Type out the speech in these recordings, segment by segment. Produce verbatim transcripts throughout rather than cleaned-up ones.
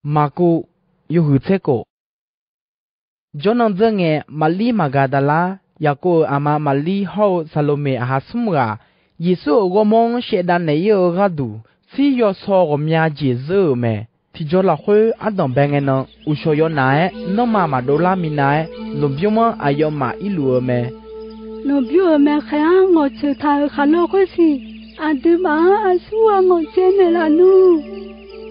Maqkuv, yawhuiq tser kof. Jawrnan dzeur ngae, Maqlir Maqgaqdaqlar, Yaqkov-euq aqma Maqlir hawr-eu Saqloqmeq aqha smr ghaq, Yeqsur-euq ghawrmawr-anr shaevdav naeq-ir-eu gharduq, tsir yawsaw ghawqmya jeq zeur-euq mae. Tiqjaw lafkhoer ardanq bae ngae nan, uqshawq yawnaf-aer nanrma maqdov lar minav-aer, lmqbymr-anr aqyawfmaf irluf-eu mae. Lmqbymr-euq maeqkhaeq-anr ngawqtsoeq taq-euq khaqlo khoersiq, aqduimaf-anr aqsur ghaq ngawqtsaev naeqlaf nmr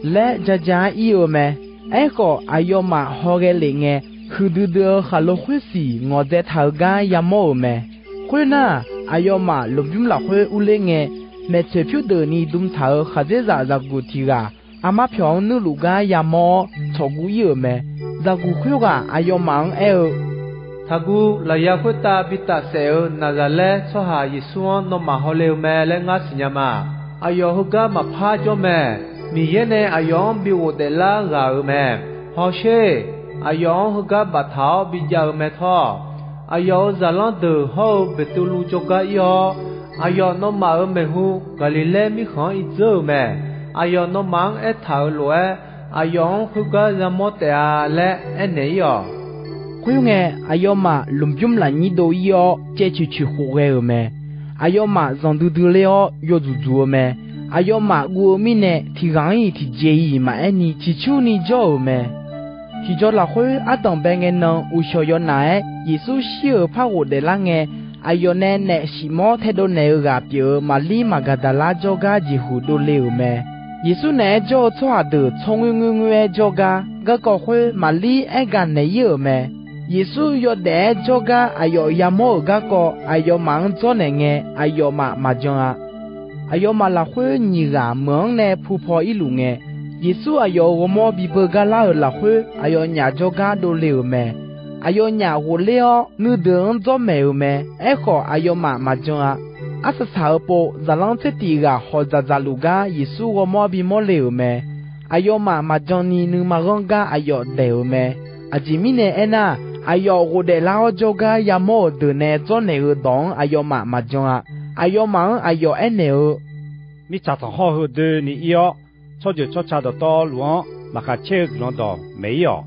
laer ja ja-aer ir-eu mae. Aerkhawf, aqyawfmaf hawghae lef ngae, huiqdui dui-eu khaqlo khoersiq ngawqdzae taq-eu gar yamawr-euq mae. Khoernar, aqyawfmaf lmqbymr lafkhoer urler ngae, maeqtsoeq pyurdeuqni dm taq-euq khaqdzerzaq zaqguq tiq ghaq, armar pyawq-anr nuirluf gar yamawr-awr, tsawqguv ir-euq mae. Zaqguq khoerghaq aqyawfmaf-anr aer-eu, Taqguv. Lafyaq khoertav bi tafsaef-euq Naqzaqlaer tsawrhaq Yeqsur-anr nawmaf hawle-eu mae laer ngar siqnya ma. Aqyawf heugar maqpar jawr mae. Miqyaer nae aqyawf-anr bi ghofdaef lar ghaq-euq mae. Hawsher. Aqyawf-anr heugar baftaq-awr bijav-eu mae tawr. Aqyawf-euq zaqlanr deuq hawr-eu Beqtuvluv jawrgar ir-awr, aqyawf nawmaf-euq maeqhu Gaqliqlaer mirkhanq-anr irdzeur-euq mae. Aqyawf nawmaf-anr aertaq-euq lof-aer, aqyawf-anr khoergar yamawr taef-a laer aernaeq-ir-awq. Khoerngae, aqyawfmaf lmqbymr lafnyir dov-ir-awr, caev coeq coeq khof ghae-euq mae. Aqyawfmaf zanqdui dui ler-awr, yawdzuq dzuq-eu mae. Aqyawfmaf guv-eu mirnae, tiq ghaq-anr-iq tiqjeq-iq maqaer ni, ciqcurni jawr-euq mae. Tiqjaw lafkhoer ardanq bae ngae nan, uqshawq yawnaf-aer Yeqsur shir-euq par ghofdaef lar ngae, aqyawf nae naef shif mawr taedov naeq-eu ghaq pyeuf-eu Maqlir Maqgaqdaqlar jawrgar jeqhuq dovle-euq mae. Yeqsur naeq-aer jawr-eu tsawrhaq deuq tsawrngoer ngoer ngoer-aer jawrgar, garkawv khoer Maqlir aer gaq naeq-ir-euq mae. Yeqsur yawdaef-aer jawrgar aqyawf yamawr-euq garkawv, aqyawfmaf-anr dzawrnaeq ngae, aqyawfmaf maqjan-a. Aqyawfmaf lafkhoer nyiq ghaq meuq-anr nae pu paw irluf ngae, Yeqsur aqyawf-euq ghawrmawr bi beugar lar-euq lafkhoer, aqyawfnyaf jawrgar dovle-euq mae. Aqyawfnyaf ghofler-awr, nuideuq-anr dzawrmaeq-euq mae. Aerkhawf, aqyawfmaf maqjan-a. Arsaq saq-euq pov, zaqlanr tser tif ghaq hawq dzaqdzaq luf gar Yeqsur ghawrmawr bimawr le-euq mae. Aqyawfmaf maqjan ni nuima ghanr gar aqyawf daeq-euq mae. Aqjeq mirnae aernar, aqyawf ghofdaef lar-awr jawrgar yamawr-euq deuq nae dzawrnaeq-euq dawq-anr aqyawfmaf maqjan-a. Aqyawfmaf-anr aqyawf aernaeq-eu, Mirtsaq tanqkhawr heu doeni ir-awr, tsawrjeuq tsawrca dawqtawvluf-anr laqkhaq caer-eu guiqlanq dawq maeq-ir-awq.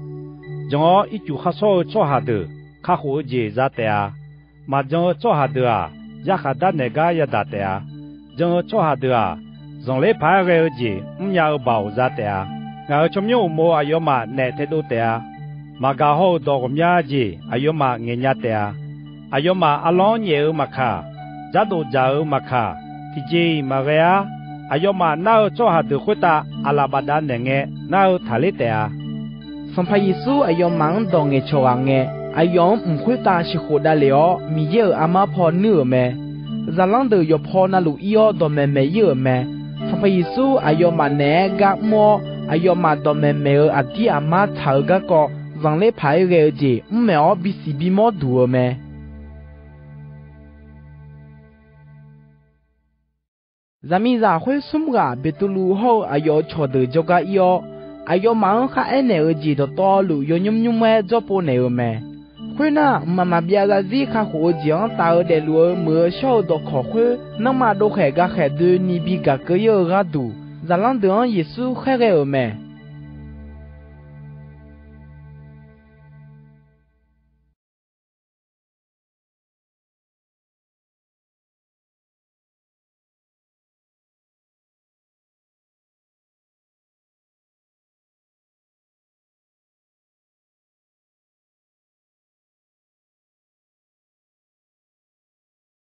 Jan-awr, ircuf khar shawr-eu tsawrhaq deuq kakhof-eu jeq za taef-a. Maqjan-eu tsawrhaq deuq-aq, yarkhaq darnaeq gar yadaq taef-a. Jan-eu tsawrhaq deuq-aq, zanqler paq-aer ghae-eu jeq mrnya-eu baoq za taef-a. Ngaq-euq tsawrmyanr uqmov aqyawfmaf naef taedov taef-a. Maqgaq haw-euq dawq ghawqmya jeq aqyawfmaf ngaeqnya taef-a. Aqyawfmaf arlawr-anr nyaef-eu maqkaq, dzardof dzaq-eu maqkaq, tiqjeq-iq maqghae-ar. Aqyawfmaf nar-eu tsawrhaq deuq khoertav aqlaf bafdav naeqngae, nar-eu taqler taef-a. Sanqpaq Yeqsur aqyawfmaf-anr dawq ngaeqcawq ghaq ngae, aqyawf-anr mq khoertav sheuqkhof davlef-awr, Miqyaer-euq armar paw nuir-euq mae. Zaqlanr deuq yawqpaw navluf ir-awr dawqmaeq maeq-ir-euq mae. Sanqpaq Yeqsur aqyawfmaf naeq-aer gar mr-awr, aqyawfmaf dawqmaeq maeq-eu aqdir aqmar tsaq-eu garkawv zanqler paq-aer ghae-eu jeq mr maeq-awr, bisiq bimawr duq-euq mae. Zaqmiqzaq khoer smr ghaq Beqtuvluv hawr-eu aqyawf-euq cawqdeuq jawrgar ir-awr, aqyawfmaf-anr kharaer naeq-euq jeq dawqtawvluf yawnymr nymr-aer dzawr pov naeq-euq mae. Khoernar, mqmaq maqbyav zarzir kakhof-eu jeq-anr taf-eu daefluf-eu muiq-eu shawr-eu dawqkawq khoer nanrma dovkhaeq gakhaeq doeni bi gaq keuv-ir-eu gharduq, zaqlanr deuq-anr Yeqsur khaerghae-euq mae.